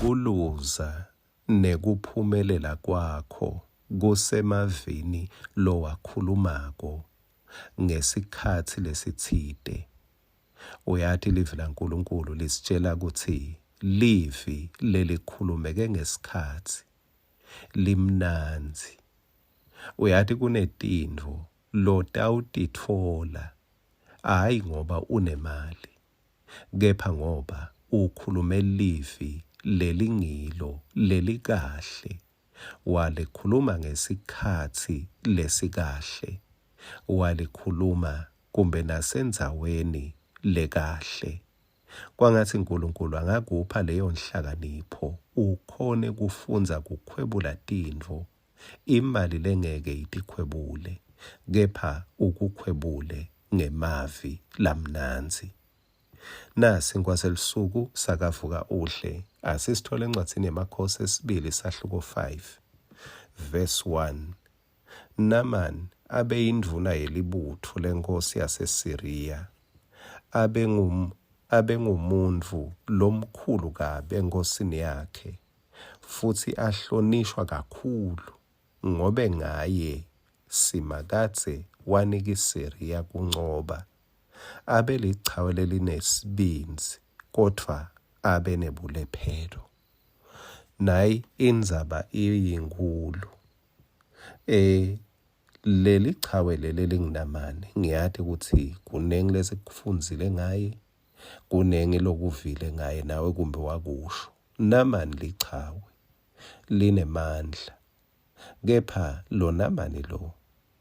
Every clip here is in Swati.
Kuluza nekuphumelela kwakho kusemavini lowakhulumako ngesikhatsi lesitsite. Uyati livi laNkulunkulu lisitjela kutsi livi lelikhulumeke ngesikhatsi limnandzi. Uyati kunetintfo lotawutitfola hhayi ngoba unemali kepha ngoba ukhulume livi lelingilo lelikahle walikhuluma ngesikhatsi lesikahle walikhuluma kumbe nasendzaweni lekahle. Kwangatsi Nkulunkulu angakupha leyo nhlakanipho ukhone kufundza kukhwebula tintfo imali lengeke itikhwebule kepha ukukhwebule ngemavi lamnandzi. Nasi sinkwa selusuku sakavuka udle asisithole encwadzini yemakhosi esibili sahluko 5 verse 1. Naman abeyindvuna yelibutfo lenkhosi yaseSiriya. Abengum abengumuntfu lomkhulu kabi enkhosini yakhe futsi ahlonishwa kakhulu, ngobe ngaye Simakadze wanika iSiriya kuncoba. Abelichawe lelinesibindzi kodvwa abenebulephelo. Nayi indzaba iyinkhulu. E, leli chawe leli elinguNamani ngiyati kutsi kuningi lesikufundzile ngaye, kuningi lokuvile ngaye nawe kumbe wakusho. Namani lichawe, linemandla. Kepha lo Namani lo,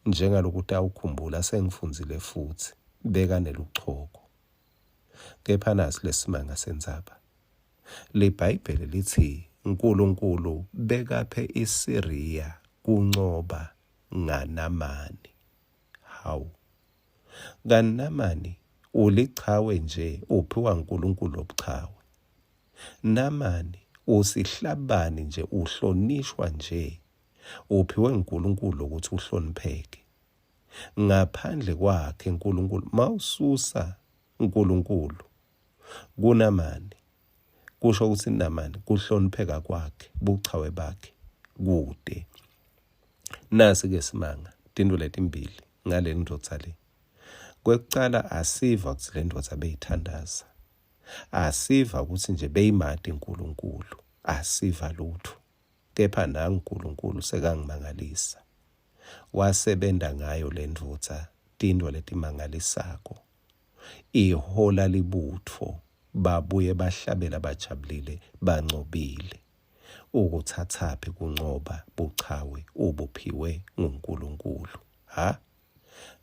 njengaloku utawukhumbula sengifundzile futsi, bekaneluchoko. Kepha nasi lesimanga sendzaba. LiBhayibheli litsi Nkulunkulu bekaphe iSiriya kuncoba ngaNamani. Hawu. Kanti Namani ulichawe nje uphiwa nguNkulunkulu lobuchawe. Namani usihlabani nje uhlonishwa nje uphiwe nguNkulunkulu ukuthi uhlonipheke. Ngaphandle kwakhe Nkulunkulu mawususa Nkulunkulu kuNamani kusho ukuthi Namani kuhlonipheka kwakhe buchawe bakhe kude. Nasi ke simanga tintfo letimbili ngale ndvodza le. Kwekucala asiva kutsi le ndvodza beyithandaza. Asiva kutsi nje beyimati Nkulunkulu, asiva lutfo. Kepha nangu Nkulunkulu sekangimangalisa. Wasebenta ngayo lendvodza tintfo letimangalisako. Ihola libutfo, babuye bahlabela bajabulile bancobile. Ukutsatsaphi kuncoba buchawe ubuphiwe nguNkulunkulu? Ha?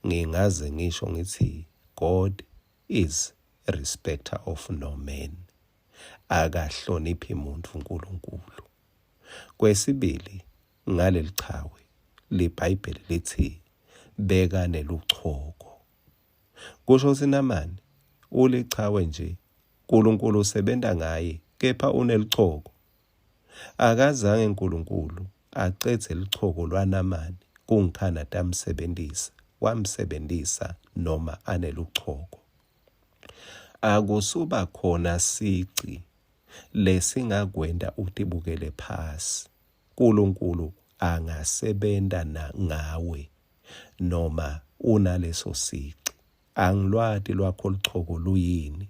Ngingaze ngisho ngithi God is respecter of no man. Akahloniphi muntfu Nkulunkulu. Kwesibili, ngalelichawe liBhayibheli litsi bekaneluchoko. Kusho kutsi Namani ulichawe nje, Nkulunkulu usebenta ngaye kepha unelichoko. Akazange Nkulunkulu acedze lichoko lwaNamani kungikhana tamsebentisa, wamsebentisa noma aneluchoko. Akusuba khona sici lesingakwenta utibukele phasi. Nkulunkulu angasebenta na ngawe noma unaleso sici. Angilwati lwakho luchoko luyini.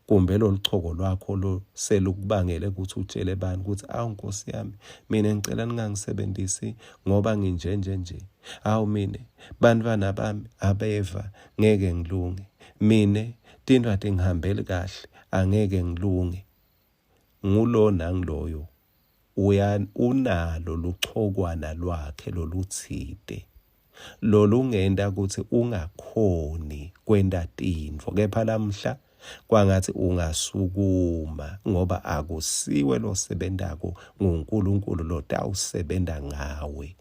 Kumbe loluchoko lwakho lo selukubangele ukuthi utshele bani ukuthi awu Nkosi yami mina ngicela ningangisebenzisi ngoba nginje nje nje. Awu mina bantwana bami abeva ngeke ngilunge. Mina tintfo atingihambeli kahle angeke ngilunge. Ngulo nangiloyo uya unalo luchokwana lwakhe lolutsite lolungenta kutsi ungakhoni kwenta tintfo kepha lamhla kwangatsi ungasukuma ngoba akusiwe losebentako nguNkulunkulu lotawusebenta ngawe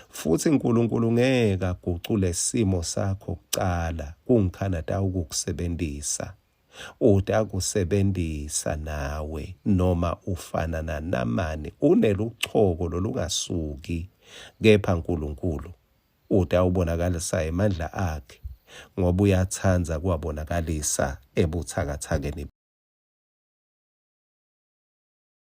futsi uNkulunkulu ngeke agucule simo sakho kucala kungikhana tawukukusebentisa Utakusebentisa nawe noma ufana naNamani uneluchoko lolungasuki kepha Nkulunkulu utawubonakalisa emandla akhe ngoba uyatsandza kuwabonakalisa ebutsakatsakeni.